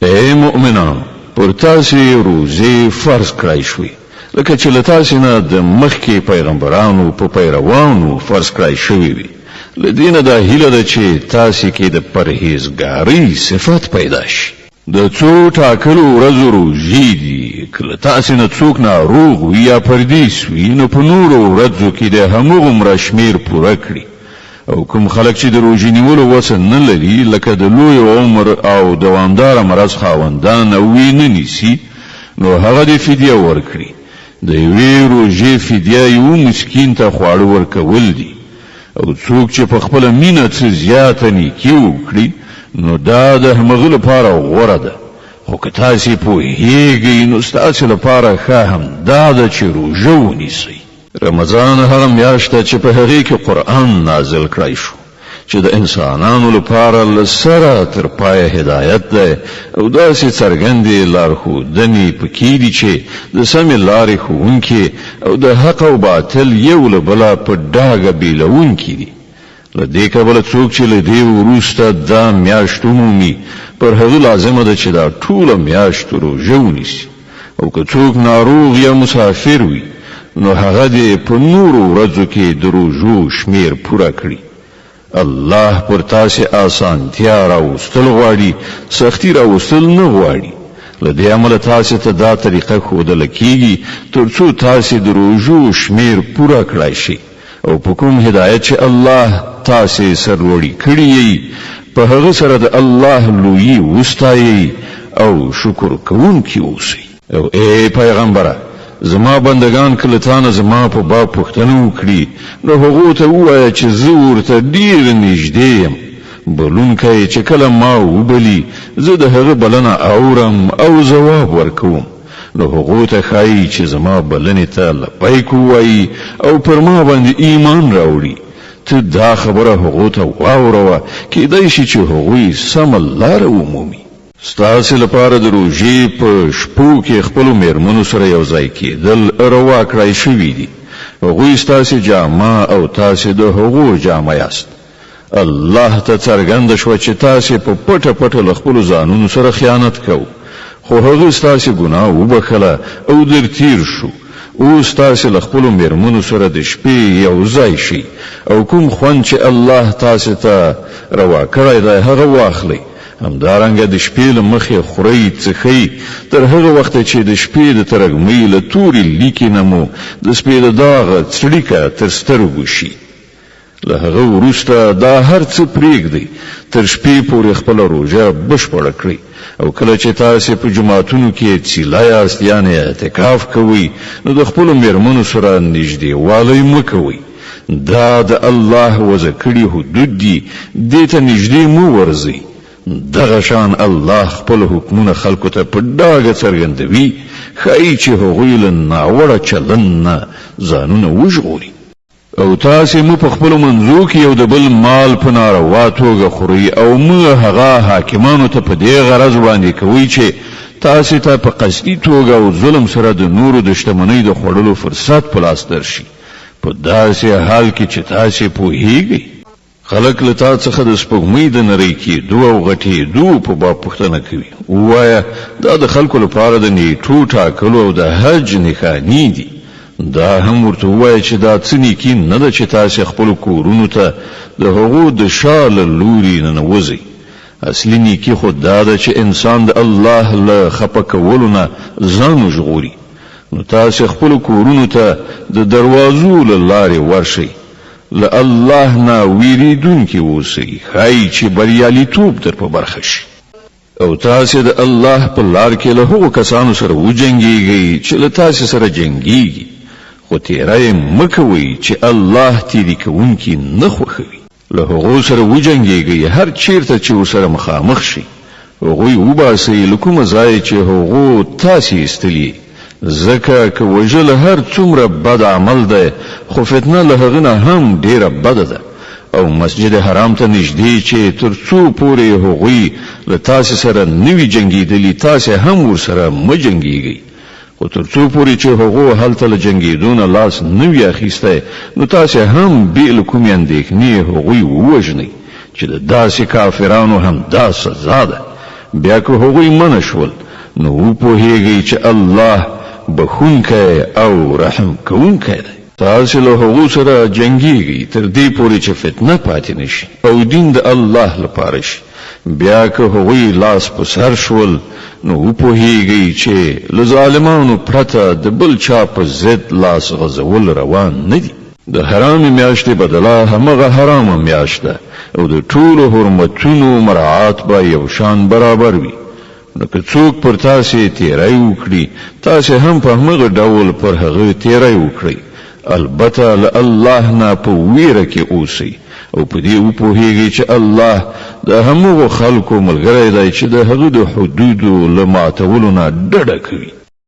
اې مؤمنانو! پر تاسې روزې فرض کړای شوې، لکه چې له تاسې نه د مخکې پیغمبرانو په پیروانو فرض کړای شوې وې، له دې نه دا هیله ده چې تاسې کې د پرهیزګارۍ صفت پیدا شي. د څو ټاکلو ورځو روژې دي، که له تاسې نه څوک ناروغ وي یا پردیس وي، نو په نورو ورځو کې دې همغومره شمېر پوره کړي. او کوم خلک چې د روژې نیولو وسه نه لري، لکه د لوی عمر او دوامداره مرض خاوندان او ویې نه نیسي، نو هغه دې فدیه ورکړي. د یوې روژې فدیه یوه مسکین ته خواړه ورکول دي. او څوک چې په خپله مینه څه زیاته نیکي وکړي، نو دا د همغه لپاره غوره ده. خو که تاسې پوهېږئ، نو ستاسې لپاره ښه همدا ده چې روژه ونیسئ. رمضان هغه میاشت ده چې په هغې کې قرآن نازل کړای شو چې د انسانانو لپاره له سره تر پایه هدایت دی او داسې څرګندې لارښودنې پکې دي چې د سمې لارې ښوونکې او د حق او باطل یو له بله په ډاګه بیلوونکې دي. له دې کبله څوک چې له دې وروسته دا میاشت ومومي، پر هغه لازمه ده چې دا ټوله میاشت روژه ونیسي او که څوک ناروغ یا مسافر وي، نو هغه دې په نورو ورځو کې د روژو شمېر پوره کړي. الله پر تاسې اسانتیا راوستل غواړي، سختي راوستل نه غواړي. له دې امله تاسې ته دا طریقه ښودله کېږي، ترڅو تاسې د روژو شمېر پوره کړای شئ. او په کوم هدایت چې الله تاسې سرلوړي کړي یئ په هغه سره د الله لویي وستایئ او شکر کوونکي اوسئ. او ای پیغمبره! زما بندګان که له تا نه زما په باب پوښتنه وکړي نو هغو ته ووایه چې زه ورته ډیر نږدې یم، بلونکی چې کله ما وبلي زه د هغه بلنه اورم او ځواب ورکوم. نو هغو ته ښايي چې زما بلنې ته لبیک ووايي او پر ما باندې ایمان راوړي، ته دا خبره هغو ته واوروه، کېدای شي چې هغوی سمه لاره ومومي. ستاسې لپاره د روژې په شپو کې خپلو مېرمنو سره یو ځای کېدل روا کړای شوي دي، هغوی ستاسې جامه او تاسې د هغو جامه یاست. الله ته څرګنده شوه چې تاسې په پټه پټه له خپلو ځانونو سره خیانت کوو، خو هغه ستاسې ګناه وبخښله او در تیر شو، اوس تاسې له خپلو میرمنو سره د شپې یو ځای شئ او کوم خوند چې الله تاسې ته روا کړی دی هغه واخلئ، همدارنګه د شپې له مخې خورئ څښئ تر هغه وخته چې د شپې د ترږمۍ له تورې لیکې نه مو د سپیده داغ څړیکه تر سترګو شي. له هغه وروسته دا هر څه پرېږدئ، تر شپې پورې خپله روژه بشپړه کړئ او کله چې تاسې په جوماتونو کې څیله یاست یعنې اعتکاف کوئ نو د خپلو مېرمنو سره نږدېوالی مه کوئ، دا د الله وضع کړي حدود دي، دې ته نږدې مه ورځئ، دغه شان الله خپل حکمونه خلکو ته په ډاګه څرګندوي، ښايي چې هغوی له ناوړه چلند نه ځانونه وژغوري. او تاسې مه په خپلو منځو کې یو د بل مال په ناروا توګه خورئ او مه هغه حاکمانو ته په دې غرض وړاندې کوئ چې تاسې ته په قصدي توګه او ظلم سره د نورو د شتمنۍ د خوړلو فرصت په لاس درشي په داسې حال کې چې تاسې پوهیږئ. خلک له تا څخه د سپوږمۍ د نرۍ کېدو او غټېدو په باب پوښتنه کوي، ووایه، دا د خلکو لپاره د نېټو ټاکلو او د حج نښانې دي. دا هم ورته ووایه چې دا څه نېکي نه ده چې تاسې خپلو کورونو ته د هغو د شا له لوري ننوځئ. اصلي نېکي خو دا ده چې انسان د الله له خپه کولو نه ځان وژغوري. نو تاسې خپلو کورونو ته د دروازو له لارې ورشئ. له الله نه ویریدونکي اوسئ، ښايي چې بریالیتوب در په برخه شي. او تاسې د الله په لار کې له هغو کسانو سره وجنګیږئ چې له تاسې سره جنګیږي، خو تیری مه کوئ چې الله تیري کوونکي نه خوښوي. له هغو سره وجنګیږئ هر چیرته چې ورسره مخامخ شئ، هغوی وباسئ له کومه ځایه چې هغو تاسې ایستلي یئ، ځکه که وژل هر څومره بد عمل دی خو فتنه له هغه نه هم ډیره بده ده او مسجد حرام ته نږدې چې تر څو پورې هغوی له تاسې سره نه وي جنګیدلي تاسې هم ورسره مه جنګیږئ خو تر څو پورې چې هغو هلته له جنګېدو نه لاس نه وي اخیستی، نو تاسې هم بې له کومې اندېښنې هغوی ووژنئ، چې د داسې کافرانو همدا سزا ده. بیا که هغوی منع شول نو وپوهیږئ چې الله بخښونکی او رحم کوونکی دی. تاسې له هغو سره جنګیږئ تر دې پورې چې فتنه پاتې نه شي او دین د الله لپاره شي، بیا که هغوی لاس په سر شول نو وپوهیږئ چې له ظالمانو پرته د بل چا په ضد لاس غځول روا نه دي. د حرامې میاشتې بدله همغه حرامه میاشت ده او د ټولو حرمتونو مراعات به یوشان برابر وي. نو که څوک پر تاسې تیری وکړي، تاسې هم په همغه ډول پر هغه تیری وکړئ، البته له الله نه په ویره کې اوسئ او په دې وپوهیږئ چې الله د همغو خلکو ملګری دی چې د هغه د حدودو له ماتولو نه ډډه کوي.